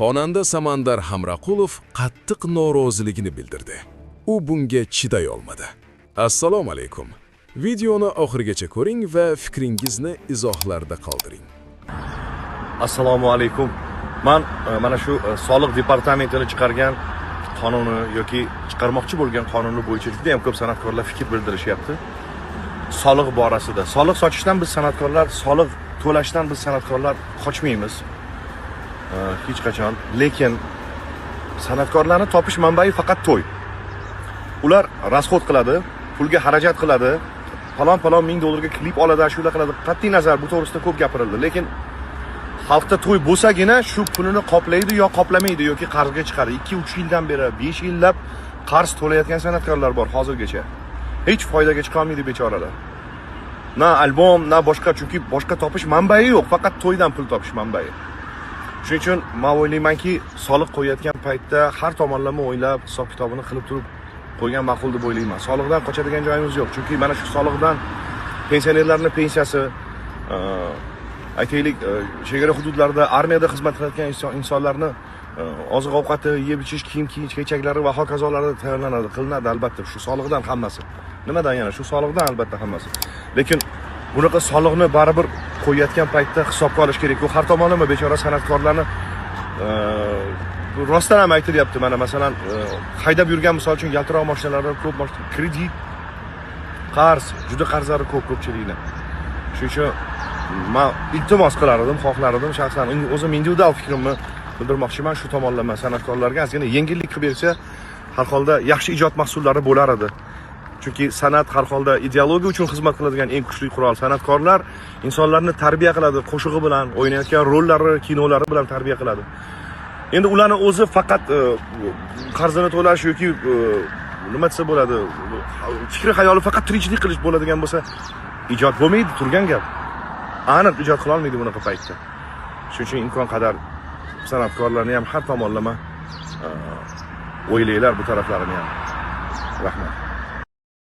Xonanda Samandar Hamraqulov qattiq noroziligini bildirdi. U bunga chiday olmadi. Assalomu alaykum. Videoni oxirigacha ko'ring va fikringizni izohlarda qoldiring. Assalomu alaykum. Man mana shu soliq departamentini chiqargan qonuni yoki chiqarmoqchi bo'lgan qonuni bo'yicha juda ham ko'p san'atkorlar fikr bildirishyapti. Soliq borasida. Soliq sochishdan biz san'atkorlar, soliq to'lashdan biz san'atkorlar qochmaymiz. Hech qachon. Lekin san'atkorlarni topish manbai faqat to'y. Ular расход qiladi, pulga xarajat qiladi, falon falon ming dollarga klip oladi, ashula qiladi. Qat'iy nazar, bu to'g'risida ko'p gapirildi. Lekin xalqda to'y bo'lsagina shu pulini qoplaydi yo qoplamaydi yoki qarzga chiqadi. 2-3 yildan beri, 5 yillab qarz to'layotgan san'atkorlar bor hozirgacha. Hech foydaga chiqa olmaydi bechoralar. Na albom, na boshqa, chunki boshqa topish manbai yo'q, faqat to'ydan pul topish manbai. Shuning uchun men o'ylaymanki, soliq qo'yayotgan paytda har tomonlama o'ylab, hisob kitobini qilib turib qo'ygan ma'qul deb o'ylayman. Soliqdan qochadigan joyimiz yo'q, chunki mana shu soliqdan pensionerlarning pensiyasi, aytaylik, chegara hududlarida armiyada xizmat qilayotgan insonlarni oziq ovqati, yeb ichish, kiyim kechaklari va hokazolari tayyorlanadi, qilinadi albatta shu soliqdan hammasi. Nimadan yana? Shu soliqdan albatta hammasi. Lekin bunaqa soliqni baribir qo'yayotgan paytda hisobga olish kerak. U har tomonlama bechora san'atkorlarni rostdan ham aytilyapti. Mana masalan, haydab yurgan, misol uchun, yaltiroq mashinalardan ko'p mashina kredit, qarz, juda qarzlari ko'p ko'pchilikni. Shuning uchun man iltimos qilar edim, xohlar edim shaxsan o'zim individual fikrimni bildirmoqchiman shu tomonlama san'atkorlarga ozgina yengillik qilib bersa, har holda yaxshi ijod mahsullari bo'lar edi. Chunki san'at har holda ideologiya uchun xizmat qiladigan eng kuchli qurol. San'atkorlar insonlarni tarbiya qiladi, qo'shig'i bilan, o'ynayotgan rollari, kinolari bilan tarbiya qiladi. Endi ularni o'zi faqat qarzini to'lash yoki nima desa bo'ladi, fikri xayoli faqat tirikchilik qilish bo'ladigan bo'lsa, ijod bo'lmaydi, turgan gap. Aniq ijod qilolmaydi bunaqa paytda. Shuning uchun imkon qadar san'atkorlarni ham har tomonlama o'ylanglar bu taraflarini ham. Rahmat.